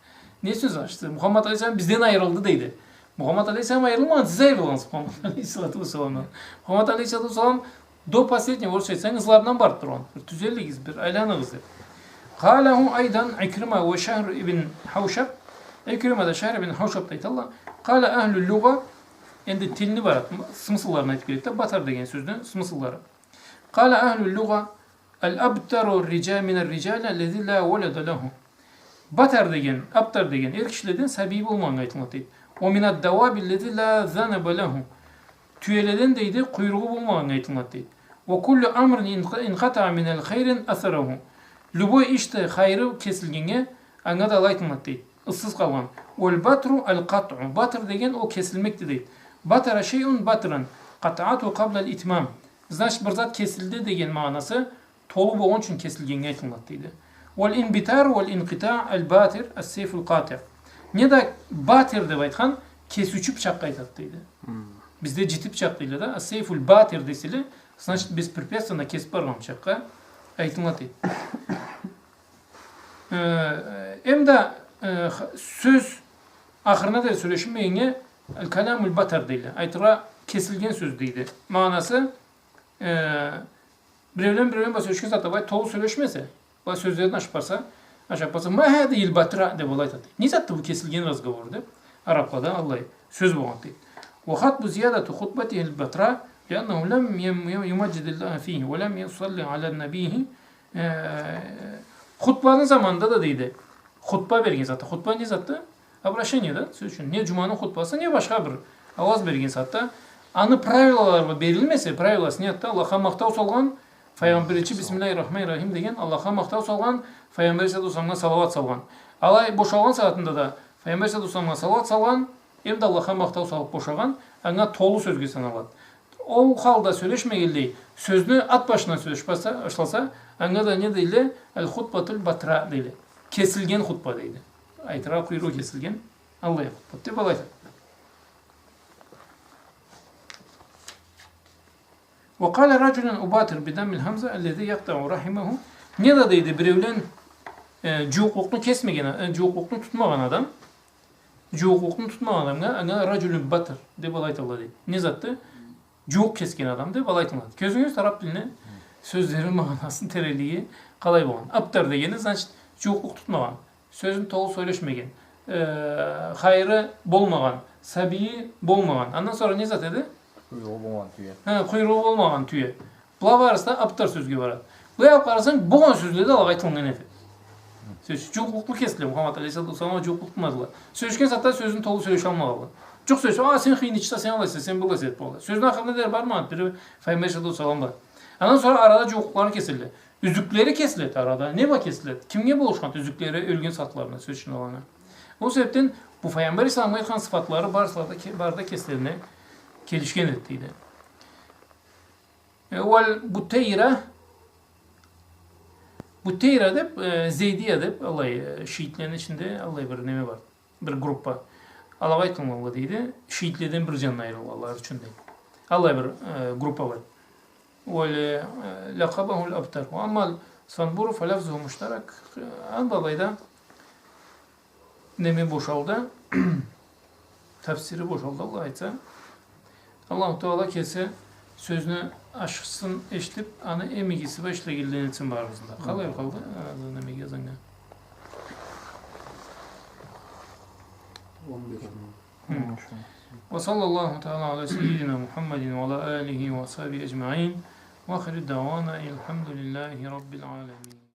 Не сёз ачды? Мухаммад алейхиссалам бизден айырылды дейди. Мухаммад алейхиссалам айырылмагъан, сиз айырылгъансыз Мухаммад алейхиссалату уассаламдан. Мухаммад алейхиссалату уассалам до последнего, орусча айтсанг, ызларындан барып тургъан. Бир тюзелигиз, бир айланыгъыз деп. قاله أيضا عكرمة وشهر بن حوشب. Икрима да, Шахр бин Хаушаб да айталла. قال أهل اللغة, энди тилни барады, смыслларын айтып келеди да, батар деген сёзню смысллары. قال أهل اللغة الأبتر الرجال من الرجال الذي لا ولد له. Батар деген, абтар деген эр кишиледен сабийи болмагъаннга айтылынады дейди. ومن الدواب التي لا ذنب له. Тюеледен, дейди, къуйругъу болмагъаннга айтылынады дейди. وكل أمر انق-، انقطع من الخير أثره. Любой ишде хайыры кесилгеннге, анга да алай айтылынады дейди. Ызсыз къалгъан. والبتر القطع. Батр деген ол кесилмекди дейди. بتر شيء بترا. قطعته قبل الإتمام. Значит, бир зат кесилди деген магъанасы толу болгъан ючюн кесилгеннге айтылынады дейди. والانبتار والانقطاع الباتر السيف القاطع. Не да батир деп айтхан, кесиучю бычакъгъа айтады дейди. Бизде джити бычакъ дейле да, السيف الباتر деселе, значит, беспрепятственно кесип баргъан бычакъгъа айтылынады дейди. Э, эм да, э, х-, сёз ахырына дери сёлешинмегеннге الكلام البتر дейле. Айтыргъа, кесилген сёз дейди. Магъанасы, э, биреулен, биреулен бла сёлешген сагъатда былай толу сёлешмесе, былай сёзлерин ашып барса, ашап барса, ما هذه البتراء деп алай айтады. Не затды бу кесилген разговор деп, араблада аллай сёз болгъан дейди. وخطب زيادة خطبته البتراء لأنه لم يم-، يم-، يمجد الله فيه ولم يصلي على نبيه. Э, хутбаны заманында да дейди, хутба берген сагъатда. Хутба не затды? Обращение да, сёз ючюн. Не джуманы хутбасы, не башха бир ауаз берген сагъатда. Аны правилалары берилмесе, правиласы не затды? Аллахха махтау салгъан, файгъамбар, биринчи بسم الله الرحمن الرحيم деген, Аллахха махтау салгъан, файгъамбар алейхиссалату уассаламгъа салауат салгъан. Алай бошалгъан сагъатында да файгъамбар алейхиссалату уассаламгъа салауат салгъан, эм да Аллахха махтау салып бошагъан, анга толу сёзге саналады. Ол халда сёлешмегенлей, сёзню ат башындан сёлешип башласа, анга да не дейле? الخطبة البتراء дейле. Кесилген хутба дейди. Айтыргъа, къуйругъу кесилген, аллай хутба деп алай айтады. وقال رجل أباتر بضم الهمزة الذي يقطع رحمه. Не да дейди, биреулен, э, джууукълукъну кесмеген, э, джууукълукъну тутмагъан адам, джууукълукъну тутмагъан адамгъа, анга رجل بتر деп алай айталла дейди. Не затды? Джууукъ кесген адам деп алай айтылады. Кёрюгюз, араб тилни сёзлерини магъанасын теренлиги къалай болгъан. Абтар дегени, значит, джууукълукъ тутмагъан, сёзюн толу сёлешмеген, э, хайыры болмагъан, сабийи болмагъан. Андан сора не зат эди? Къуйругъу болмагъан тюе. Хы, къуйругъу болмагъан тюе. Была барысы да абтар сёзге барады. Былай алып къарасанг, болгъан сёзле да алагъа айтылгъан эди. Сёз, джууукълукъну кесдиле, Мухаммад алейхиссалату уассаламгъа джууукълукъ тутмадыла. Сёлешген сагъатда сёзюн толу сёлешалмагъанла. Джукъ сёлешсе, а, сен хыйнычыса, сен алайса, сен былайса деп болду. Сёзню ахырына дери бармагъан бири файгъамбар алейхиссалату уассаламгъа. Андан сора арада джууукълукълары кесилди. Юзюклери кесиледи арада. Не бла кесиледи? Кимге болушханды юзюклери ёлген сагъатларына, сёз ючюн, аланнга? Ол себепден бу файгъамбар алейхиссаламгъа айтхан сыфатлары барысы да ке-, бары да кеслерине келишген эди дейди. Э, уал Бутейра, Бутейра деп, э, Зейдия деп, аллай, э, шиитлени ичинде аллай бир неме бар, бир группа. Алагъа айтылгъанла дейди, шиитледен бир джанына айырылгъанла ючюн дейди. Аллай бир, э, группа бар. Уал, э, لقبه الأبتر. وأما الصنبور فلفظه مشترك. Анда алайда неме бошалды, тафсири бошалды, Аллах айтса. Аллаху Таала кеси сёзню Ашхысын эшитип, аны эм игиси бла ишлегенледен этсин барыбызны да. Къалай къалды? Азан, эм иги азаннга. Он беш минут. Хы. وصلى الله تعالى على سيدنا محمد وعلى آله وصحبه أجمعين. وآخر دعوانا أن الحمد لله رب العالمين.